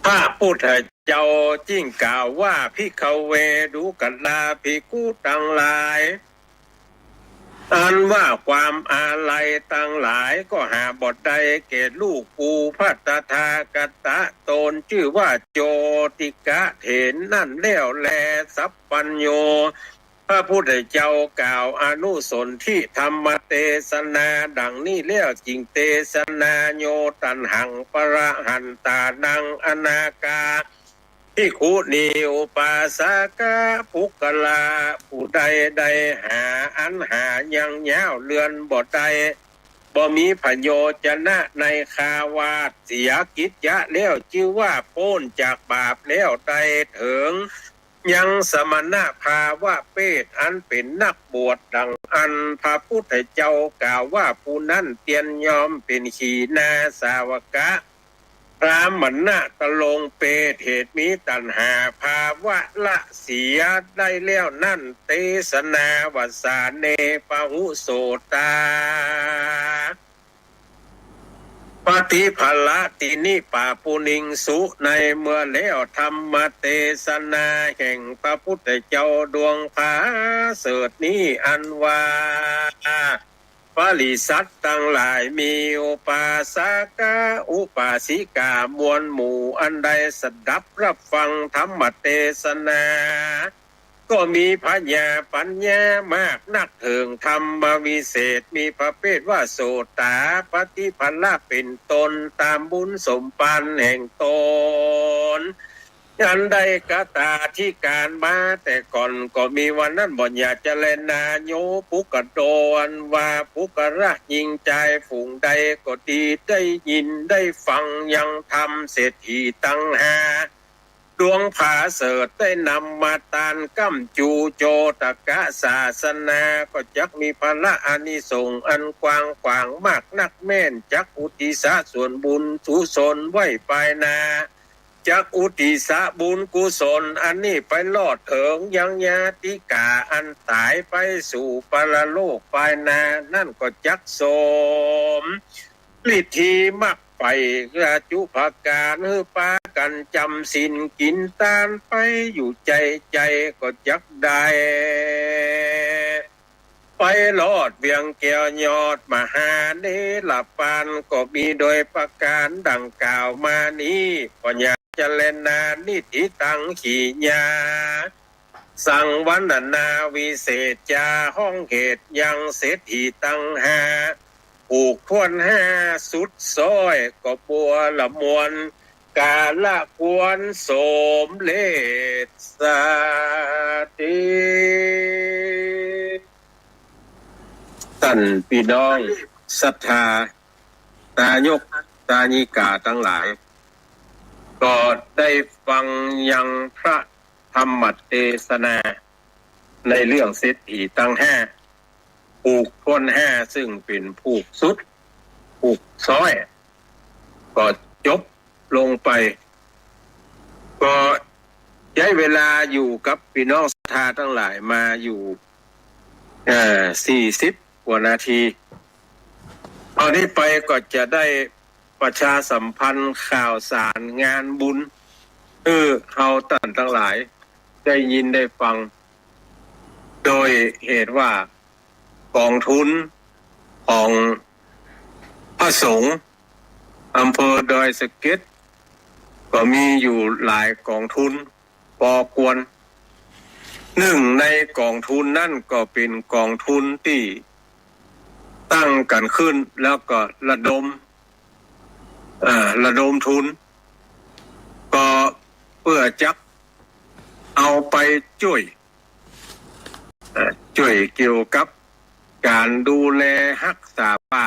พระพุทธเจ้าจึ่งกล่าวว่า ภิกขะเว ดูกราภิกขุตังหลาย อันว่าความอาลัยตังหลายก็หาบ่ได้แก่ลูกกู่พระตถาคตะต๋นจื้อว่าโจติกะเถรนั้นแล้วแล สัพพัญญู พระพุทธเจ้ากล่าวอนุสนธิธรรมเตสนาดังนี้แล้ว จึ่งเตสนา โย ตัณหัง ปะระหันตานัง อนาคา ภิกขุนี อุปาสกะ ปุคคละ ผู้ใดได้หาอันหายังยาวเลือนบ่ได้ บ่มีผโยชนะในคาวาส เสียกิจจะแล้ว จื้อว่าป๊นจากบาปแล้ว ได้เถิงยังสมณภาวะเพศอันเป๋นนักบวชดังอั้น พระพุทธเจ้ากล่าวว่า ผู้นั้นเตียนยอมเป๋นขีณาสาวกะ พราหมณะตรงเปต เหตุมีตัณหา ภาวะละเสียได้แล้วนั้น เตสนาว่า สาเน ปะหุโสตา ปะติภะละตินิ ปาปุนิงสุ ในเมื่อแล้วธรรมเตสนาแห่งพระพุทธเจ้าดวงผาเสริฐนี้ อันว่า ปริษัทตังหลายมีอุปาสกะอุปาสิกามวลหมู่ อันได้สดับรับฟังธรรมเตสนา ก็มีผญาปั๋ญญามากนักเถิงธรรมวิเศษ มีประเภทว่าโสตา ปะติภะละเป๋นต้น ต๋ามบุญสมปันแห่งต๋น อันได้กตาธิการมาแต่ก่อนก็มี วันนั้นบ่อย่าจะแลนา โยปุคคโล อันว่าปุคคละญิงจายฝูงใดก็ดี ได้ยินได้ฟังยังธรรมเศรษฐีตังห้า ดวงผาเสริฐได้นำมาตานก้ำจู๋โจตกะศาสนา ก็จักมีผละอานิสงส์อันกว้างขวางมากนักแม่น จักอุทิศส่วนบุญกุศลไว้ปายหน้า จักอุทิศบุญกุศลอันนี้ไปรอดเถิงยังญาติกาอันต๋ายไปสู่ปรโลกปายหน้า นั้นก็จักสมฤทธีมรรคไป ราจุประก๋าน หื้อปากั๋นจ๋ำศีลกิ๋นตานไปอยู่ใจ๋ใจ๋ ก็จักได้ ไปรอดเวียงแก้วยอดมหาเนรปาน ก็มีโดยประก๋านดังกล่าวมานี้ ก็อย่าจะแลนา นิฏฐิตัง กิริยา สังวรรณนาวิเศษจา ฮ้องเหตุยังเศรษฐีตังห้า ผูกถ้วนห้าสุดซ้อย ก็บัวละมวล กาละควรสมเร็จสาติ ต้านปี้น้องศรัทธาตายกตายิกาตังหลาย ก็ได้ฟังยังพระธรรมเตสนา ในเรื่องเศรษฐีตังห้า ผูกถ้วนห้า ซึ่งเป๋นผูกสุด ผูกซ้อย ก็จบลงไป ก็ใจ๊เวลาอยู่กับปี้น้องศรัทธาตังหลายมาอยู่ เอ่อ สี่สิบกว่านาที ต๋อนนี้ไปก็จะได้ประชาสัมพันธ์ข่าวสารงานบุญ หื้อเฮาต้านตังหลายได้ยินได้ฟัง โดยเหตุว่ากองทุนของพระสงฆ์อำเภอดอยสะเก็ด ก็มีอยู่หลายกองทุนปอควร นึ่งในกองทุนนั้นก็เป๋นกองทุนตี้ตั้งกั๋นขึ้น แล้วก็ระดม เอ่อ ระดมทุน ก็เปื้อจักเอาไปจ้วย เอ่อ จ้วยเกี่ยวกับก๋านดูแลฮักษาป่า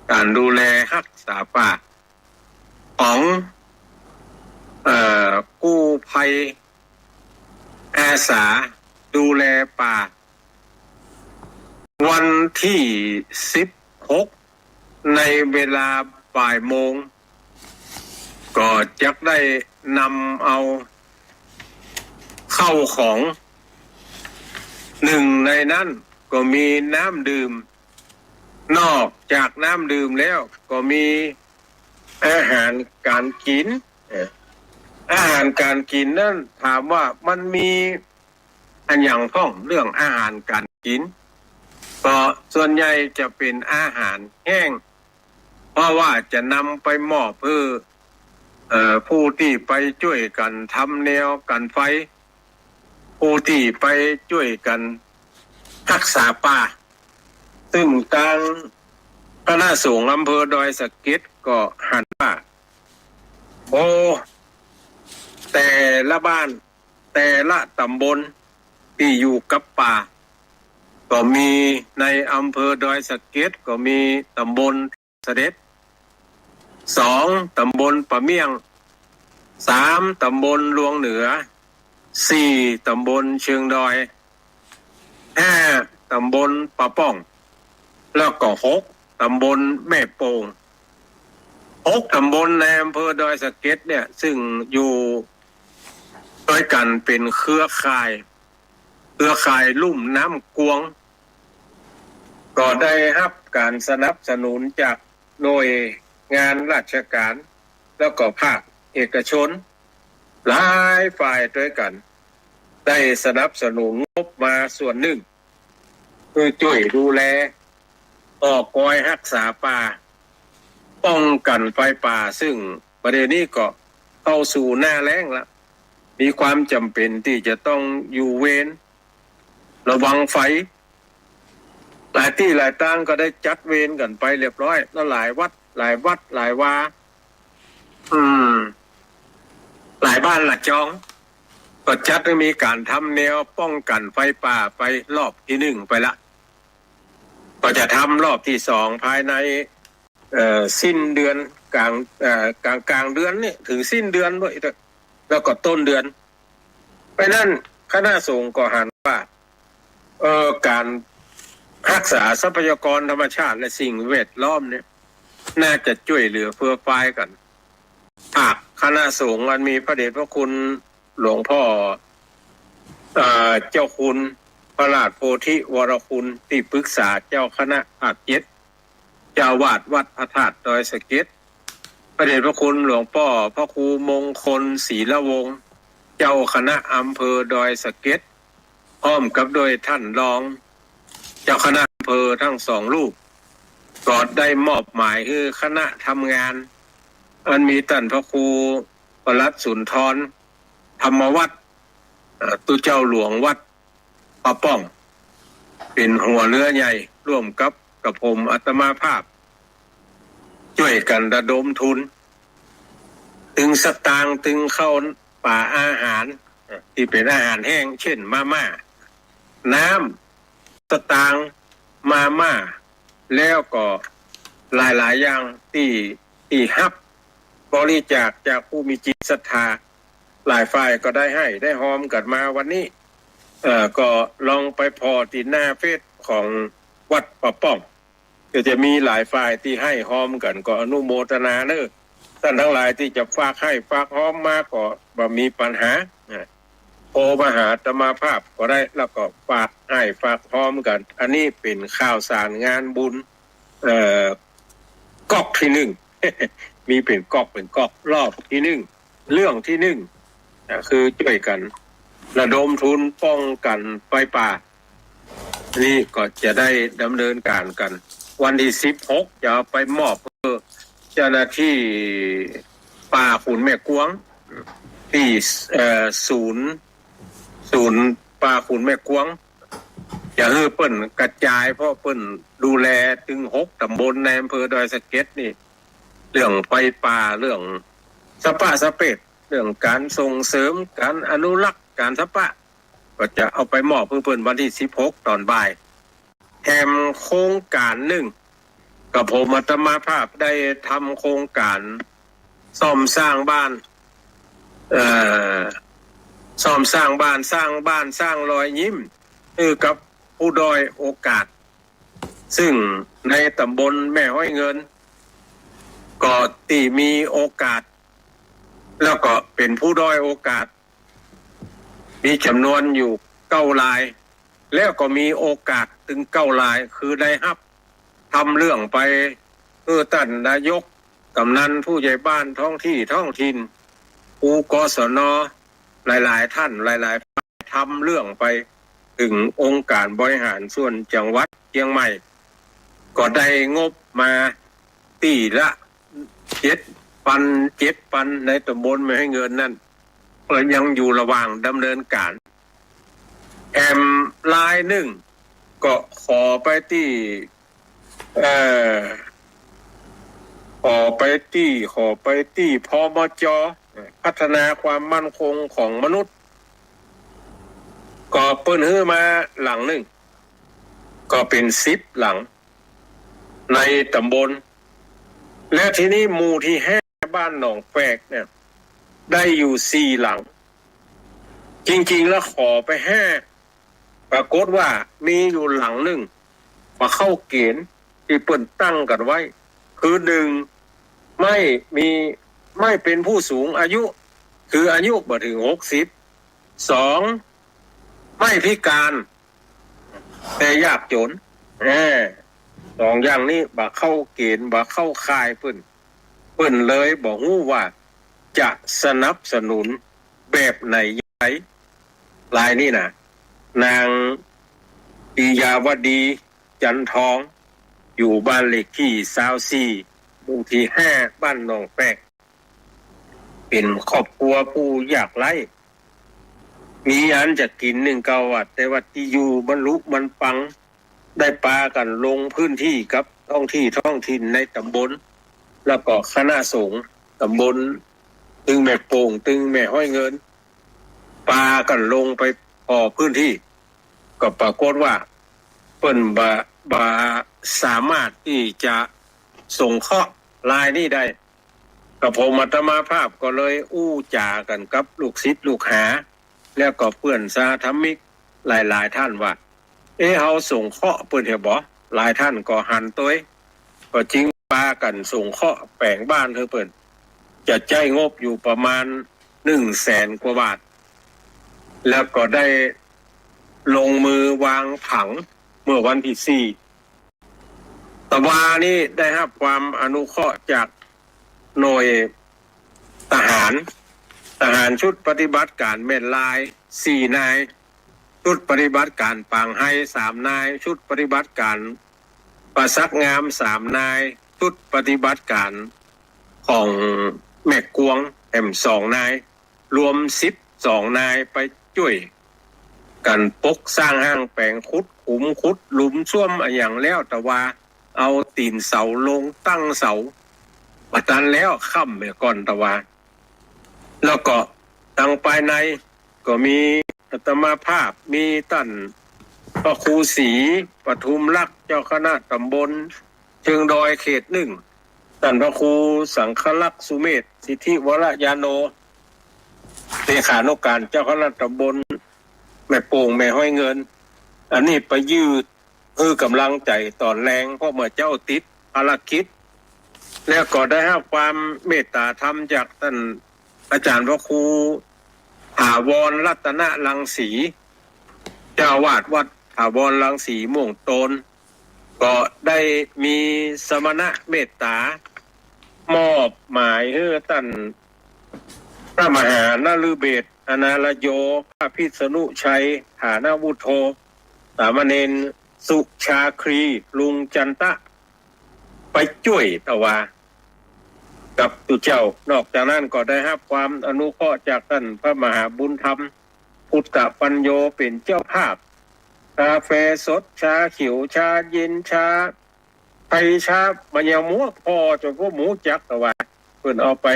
ก๋านดูแลฮักษาป่าของ เอ่อ กู้ภัยอาสาดูแลป่า วันตี้สิบหก ในเวลาบ่ายโมง ก็จักได้นำเอาข้าวของ นึ่งในนั้นก็มีน้ำดื่ม นอกจากน้ำดื่มแล้วก็มีอาหารก๋านกิ๋น เอ่อ อาหารก๋านกิ๋นนั้นถามว่ามันมีอะหยังพ่อง เรื่องอาหารก๋านกิ๋น ก็ส่วนใหญ่จะเป๋นอาหารแห้ง เพราะว่าจะนำไปมอบหื้อ เอ่อ ผู้ตี้ไปจ้วยกั๋นทำแนวกั๋นไฟ ผู้ตี้ไปจ้วยกั๋นฮักษาป่า ซึ่งตางคณะสงฆ์อำเภอดอยสะเก็ดก็หันว่า โอ้ แต่ละบ้าน แต่ละต๋ำบลตี้อยู่กับป่า ก็มีในอำเภอดอยสะเก็ดก็มีต๋ำบลสะเด็ด สอง ต๋ำบลป่าเมี่ยง สาม ต๋ำบลลวงเหนือ สี่ ต๋ำบลเชิงดอย ห้า ต๋ำบลป่าป้อง แล้วก็ หก ต๋ำบลแม่โป่ง หกต๋ำบลในอำเภอดอยสะเก็ดเนี่ย ซึ่งอยู่ตวยกั๋นเป๋นเครือข่าย เครือข่ายลุ่มน้ำกวง ก็ได้ฮับก๋านสนับสนุนจากหน่วยงานราชก๋าน แล้วก็ภาคเอกชน หลายฝ่ายตวยกั๋น ได้สนับสนุนงบมาส่วนนึ่ง เพื่อจ้วยดูแล ก่อกอยฮักษาป่า ป้องกั๋นไฟป่า ซึ่งบ่าเดี่ยวนี้ก็เข้าสู่หน้าแล้งละ มีความจ๋ำเป๋นตี้จะต้องอยู่เวร ระวังไฟ หลายตี้หลายตางก็ได้จัดเวรกั๋นไปเรียบร้อย แล้วหลายวัด หลายวัด หลายวา อืม หลายบ้านหลายจอง ก็จัดหื้อมีก๋านทำแนวป้องกั๋นไฟป่าไปรอบตี้นึ่งไปละ ก็จะทำรอบตี้สองภายใน เอ่อ สิ้นเดือน ก๋าง เอ่อ ก๋าง ก๋างเดือนนี่ เถิงสิ้นเดือนโน้น แล้วก็ต้นเดือน เพราะนั้นคณะสงฆ์ก็หันว่า เอ่อ ก๋านฮักษาทรัพยากรธรรมชาติและสิ่งแวดล้อมเนี่ย น่าจะจ้วยเหลือเฟือฟายกั๋น หากคณะสงฆ์อันมีพระเดชพระคุณหลวงพ่อ เอ่อ เจ้าคุณพระราชโพธิวรคุณ ตี้ปรึกษาเจ้าคณะภาคเจ็ด เจ้าอาวาสวัดพระธาตุดอยสะเก็ด พระเดชพระคุณหลวงป้อพระครูมงคลศรีละวงศ์ เจ้าคณะอำเภอดอยสะเก็ด พร้อมกับด้วยท่านรองเจ้าคณะอำเภอทั้งสองรูป ก็ได้มอบหมายหื้อคณะทำงาน อันมีต้านพระครูปลัดสุนทร ธรรมวัฒน์ เอ่อ ตุ๊เจ้าหลวงวัดป่าป้อง เป๋นหัวเรือใหญ่ ร่วมกับกระผมอาตมาภาพ จ้วยกั๋นระดมทุน ตึงสตางค์ ตึงข้าวป๋าอาหาร ตี้เป๋นอาหารแห้ง เช่น มาม่า น้ำ สตางค์ มาม่า แล้วก็หลายๆ อย่างตี้ ตี้ฮับบริจาคจากผู้มีจิตศรัทธา หลายฝ่ายก็ได้ให้ได้ฮอมกั๋นมาวันนี้ เอ่อ ก็ลองไปผ่อตี้หน้าเฟซของวัดป่าป้อง ก็จะมีหลายฝ่ายตี้ให้ฮอมกั๋น ก็อนุโมทนาเน้อ ต้านตังหลายตี้จะฝากให้ฝากฮอมมาก็บ่มีปัญหา นะ โทรมาหาอาตมาภาพก็ได้ แล้วก็ฝากให้ฝากฮอมกั๋น อันนี้เป๋นข่าวสารงานบุญ เอ่อ ก๊อกตี้นึ่ง มีเป๋นก๊อก เป๋นก๊อก รอบตี้นึ่ง เรื่องตี้นึ่ง อ่ะ คือจ้วยกั๋นระดมทุนป้องกั๋นไฟป่า นี่ก็จะได้ดำเนินก๋านกั๋น วันตี้สิบหกจะเอาไปมอบหื้อเจ้าหน้าตี้ป่าขุนแม่กวง ตี้ เอ่อ ศูนย์ ศูนย์ป่าขุนแม่กวง จะหื้อเปิ้นกระจาย เพราะเปิ้นดูแลตึงหกต๋ำบลในอำเภอดอยสะเก็ดนี่ เรื่องไฟป่า เรื่องสะปะสะเปด เรื่องก๋านส่งเสริม ก๋านอนุรักษ์ ก๋านสะปะ ก็จะเอาไปมอบหื้อเปิ้นวันตี้สิบหกต๋อนบ่าย แถมโครงก๋านนึ่ง กระผมอาตมาภาพได้ทำโครงก๋านซ่อมสร้างบ้าน เอ่อ ซ่อมสร้างบ้าน สร้างบ้าน สร้างรอยยิ้ม หื้อกับผู้ด้อยโอกาส ซึ่งในต๋ำบลแม่ฮ้อยเงิน ก็ตี้มีโอกาส แล้วก็เป๋นผู้ด้อยโอกาส มีจ๋ำนวนอยู่เก้าราย แล้วก็มีโอกาสตึงเก้าราย คือได้ฮับ ทำเรื่องไป เออ ต้านนายก กำนัน ผู้ใหญ่บ้านท้องตี้ท้องถิ่น ครู กศน หลายๆ ต้าน หลายๆ ฝ่าย ทำเรื่องไปเถิงองค์การบริหารส่วนจังหวัดเจียงใหม่ ก็ได้งบมาตี้ละเจ็ดปัน เจ็ดปัน ในต๋ำบลแม่ฮ้อยเงินนั้น ก็ยังอยู่ระหว่างดำเนินก๋าน แถมรายนึ่ง ก็ขอไปตี้ เอ่อ ขอไปตี้ ขอไปตี้ พมจ. พัฒนาความมั่นคงของมนุษย์ ก็เปิ้นหื้อมาหลังนึ่ง ก็เป๋นสิบหลัง ในต๋ำบล และทีนี้หมู่ตี้ห้าบ้านหนองแฝกเนี่ย ได้อยู่สี่หลัง จริงๆ แล้วขอไปห้า ปรากฏว่ามีอยู่หลังนึ่ง บ่เข้าเก๋ณฑ์ตี้เปิ้นตั้งกั๋นไว้ คือนึ่ง ไม่มี ไม่เป๋นผู้สูงอายุ คืออายุบ่เถิงหกสิบ สอง ไม่พิการ แต่ยากจ๋น เออ สองอย่างนี้บ่เข้าเก๋ณฑ์ บ่เข้าข่ายเปิ้น เปิ้นเลยบ่ฮู้ว่าจะสนับสนุนแบบไหนอย่างไร รายนี้นะ นางปิยาวดี จันทอง อยู่บ้านเลขตี้ซาวสี่ หมู่ตี้ห้า บ้านหนองแปก เป๋นครอบครัวผู้ยากไร้ มีอันจะกิ๋นนึ่งเก้าวัด แต่ว่าตี้อยู่มันรุมันปัง ได้ปากั๋นลงพื้นตี้กับท้องตี้ท้องถิ่นในต๋ำบล แล้วก็คณะสงฆ์ต๋ำบล ตึงแม่โป่ง ตึงแม่ฮ้อยเงิน ปากั๋นลงไปผ่อพื้นตี้ ก็ปรากฏว่าเปิ้นบ่ บ่สามารถตี้จะสงเคราะห์รายนี้ได้ กระผมอาตมาภาพก็เลยอู้จ๋ากั๋นกับลูกศิษย์ลูกหา แล้วก็เปื้อนสหธรรมิกหลายๆ ท่านว่า เอ๊ะ เฮาสงเคราะห์เปิ้นเหียบ่ หลายท่านก็หันตวย ก็จึงปากั๋นสงเคราะห์แป๋งบ้านหื้อเปิ้น จะใจ๊งบอยู่ประมาณหนึ่งแสนกว่าบาท แล้วก็ได้ลงมือวางผังเมื่อวันตี้สี่ ตะวานี้ได้ฮับความอนุเคราะห์จากหน่วยทหาร ทหารชุดปฏิบัติก๋านแม่นลายสี่นาย ชุดปฏิบัติก๋านปางไฮสามนาย ชุดปฏิบัติก๋านป่าสักงามสามนาย ชุดปฏิบัติก๋านของแม่กวงแหมสองนาย รวมสิบสองนายไปจ้วยกั๋นปกสร้างห้างแป๋ง ขุดขุมขุดหลุมส้วมอะหยังแล้ว ตะวาเอาตี๋นเสาลงตั้งเสาบ่ตันแล้ว ค่ำเหียก่อนตะวา แล้วก็ตางภายในก็มีอาตมาภาพ มีต้านพระครูศรีปทุมรักษ์ เจ้าคณะต๋ำบลเชิงดอยเขตหนึ่ง ต้านพระครูสังฆรักษ์สุเมธ สิทธิวรญาโณ เลขานุก๋านเจ้าคณะต๋ำบลแม่โป่ง แม่ฮ้อยเงิน อันนี้ไปยื่นหื้อก๋ำลังใจ๋ต๋อนแลง เพราะเมื่อเจ๊าติดภารกิจ แล้วก็ได้ฮับความเมตต๋าธรรมจากต้านอาจ๋ารย์พระครูถาวรรัตนรังสี เจ้าอาวาสวัดถาวรรังสีม่วงโตน ก็ได้มีสมณะเมตต๋ามอบหมายหื้อต้านพระมหานฤเบศร อนารโย พระพิษณุชัย ฐานวุฒโธ สามเณรสุชาครี ลุงจันตะ ไปจ้วยตะวากับตุ๊เจ้า นอกจากนั้นก็ได้ฮับความอนุเคราะห์จากต้านพระมหาบุญธรรม ปุตตปัญโญ เป๋นเจ้าภาพ กาแฟสด ชาเขียว ชาเย็น ชาไทย ชา บ่ายังมั่วผ่อจ๋นพวกหมู่จักตะวา เปิ้นเอาไป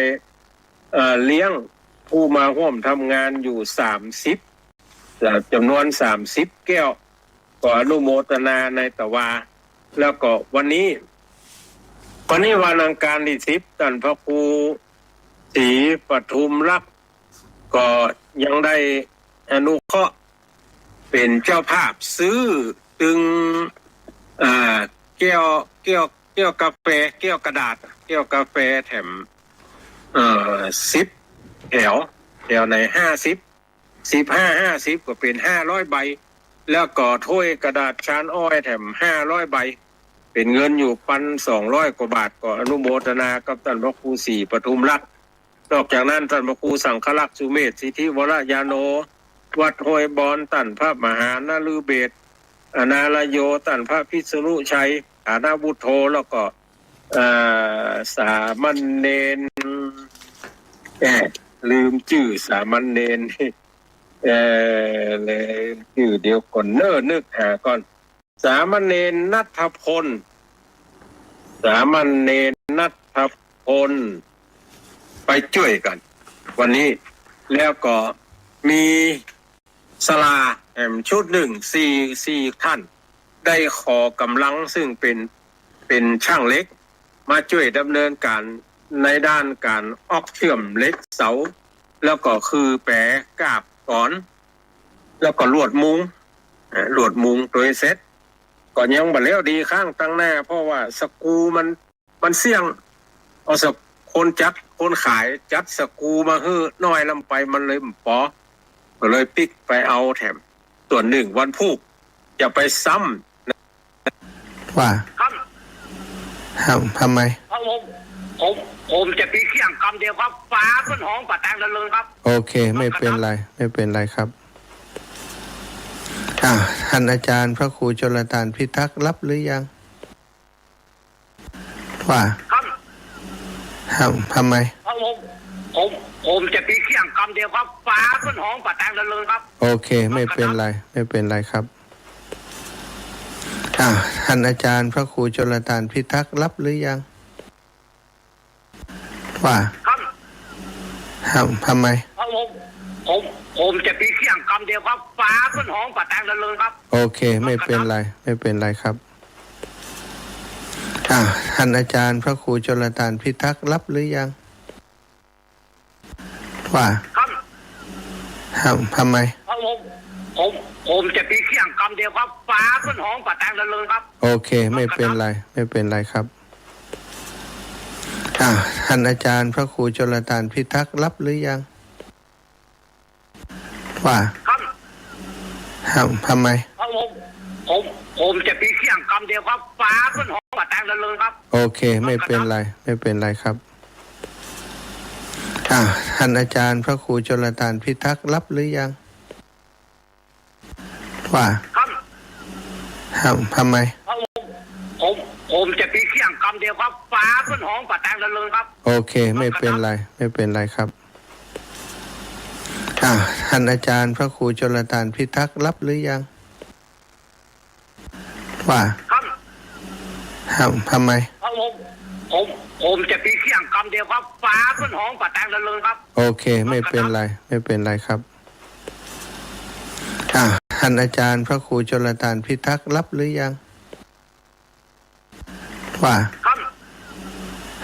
เอ่อ เลี้ยงผู้มาฮ่วมทำงานอยู่สามสิบ เอ่อ จ๋ำนวนสามสิบแก้ว ก็อนุโมทนาในตะวา แล้วก็วันนี้ วันนี้วันอังคารตี้สิบ ต้านพระครูศรีปทุมรักษ์ ก็ยังได้อนุเคราะห์เป๋นเจ้าภาพซื้อตึง อ่า แก้ว แก้ว แก้วกาแฟ แก้วกระดาษ แก้วกาแฟแถม เอ่อ สิบแถว แถวไหนห้าสิบ สิบห้า ห้าสิบ ก็เป๋นห้าร้อยใบ แล้วก็ถ้วยกระดาษชานอ้อยแถมห้าร้อยใบ เป๋นเงินอยู่พันสองร้อยกว่าบาท ก็อนุโมทนากับต้านพระครูศรีปทุมรักษ์ นอกจากนั้นต้านพระครูสังฆรักษ์สุเมธ สิทธิวรญาโณ วัดห้วยบอน ต้านพระมหานฤเบศร อนารโย ต้านพระพิษณุชัย ฐานวุฒโธ แล้วก็ เอ่อ สามเณร แหม ลืมจื้อสามเณร เอ่อ ลืมจื้อ เดี๋ยวก่อนเน้อ นึกหาก่อน สามเณรณัฐพล สามเณรณัฐพล ไปจ้วยกั๋นวันนี้ แล้วก็มีสลาแหมชุดนึ่ง สี่ สี่ท่าน ได้ขอก๋ำลังซึ่งเป๋น เป๋นช่างเหล็ก มาจ้วยดำเนินก๋านในด้านก๋านออกเชื่อมเหล็กเสา แล้วก็คือแป๋กาบกรอน แล้วก็ลวดมุง เอ่อ ลวดมุงตวยเสร็จ ก็ยังบ่แล้วดีข้างตังหน้า เพราะว่าสกรูมัน มันเสี้ยง เอาสก คนจัดคนขายจัดสกรูมาหื้อน้อยล้ำไป มันเลยบ่ปอ ก็เลยปิ๊กไปเอาแถมส่วนนึ่งวันพูก จะไปซ้ำ ว่า ครับ ทำ ทำไม ครับผม ผม ผมจะไปเคี่ยงกำเดียวครับ ป๋าขึ้นห้องป๋าแตงเลินๆ ครับ โอเค ไม่เป๋นไร ไม่เป๋นไรครับ อ่า ท่านอาจารย์พระครูชลตานพิทักษ์หลับหรือยัง ว่า ครับ ทำ ทำไม ครับผม ผม ผมจะไปเคี่ยงกำเดียวครับ ป๋าขึ้นห้องป๋าแตงเลินๆ ครับ โอเค ไม่เป๋นไร ไม่เป๋นไรครับ อ่า ท่านอาจารย์พระครูชลตานพิทักษ์หลับหรือยัง ว่า ครับ ทำ ทำไม ครับผม ผม ผมจะไปเคี่ยงกำเดียวครับ ป๋าขึ้นห้องป๋าแตงเลินๆ ครับ โอเค ไม่เป๋นไร ไม่เป๋นไรครับ อ่า ท่านอาจารย์พระครูชลตานพิทักษ์หลับหรือยัง ว่า ครับ ทำ ทำไม ครับผม ผม ผมจะไปเคี่ยงกำเดียวครับ ป๋าขึ้นห้องป๋าแตงเลินๆ ครับ โอเค ไม่เป๋นไร ไม่เป๋นไรครับ อ่า ท่านอาจารย์พระครูชลตานพิทักษ์หลับหรือยัง ว่า ครับ ทำ ทำไม ครับผม ผม ผมจะไปเคี่ยงกำเดียวครับ ป๋าขึ้นห้องป๋าแตงเลินๆ ครับ โอเค ไม่เป๋นไร ไม่เป๋นไรครับ อ่า ท่านอาจารย์พระครูชลตานพิทักษ์หลับหรือยัง ว่า ครับ ทำ ทำไม ครับผม ผม ผมจะไปเคี่ยงกำเดียวครับ ป๋าขึ้นห้องป๋าแตงเลินๆ ครับ โอเค ไม่เป๋นไร ไม่เป๋นไรครับ อ่า ท่านอาจารย์พระครูชลตานพิทักษ์หลับหรือยัง ว่า ครับ ทำ ทำไม ครับผม ผม ผมจะไปเคี่ยงกำเดียวครับ ป๋าขึ้นห้องป๋าแตงเลินๆ ครับ โอเค ไม่เป๋นไร ไม่เป๋นไรครับ อ่า ท่านอาจารย์พระครูชลตานพิทักษ์หลับหรือยัง ว่า ครับ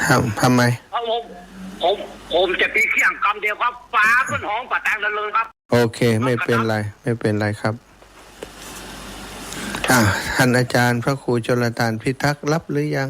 ทำ ทำไม ครับผม ผม ผมจะไปเคี่ยงกำเดียวครับ ป๋าขึ้นห้องป๋าแตงเลินๆ ครับ โอเค ไม่เป๋นไร ไม่เป๋นไรครับ อ่า ท่านอาจารย์พระครูชลตานพิทักษ์หลับหรือยัง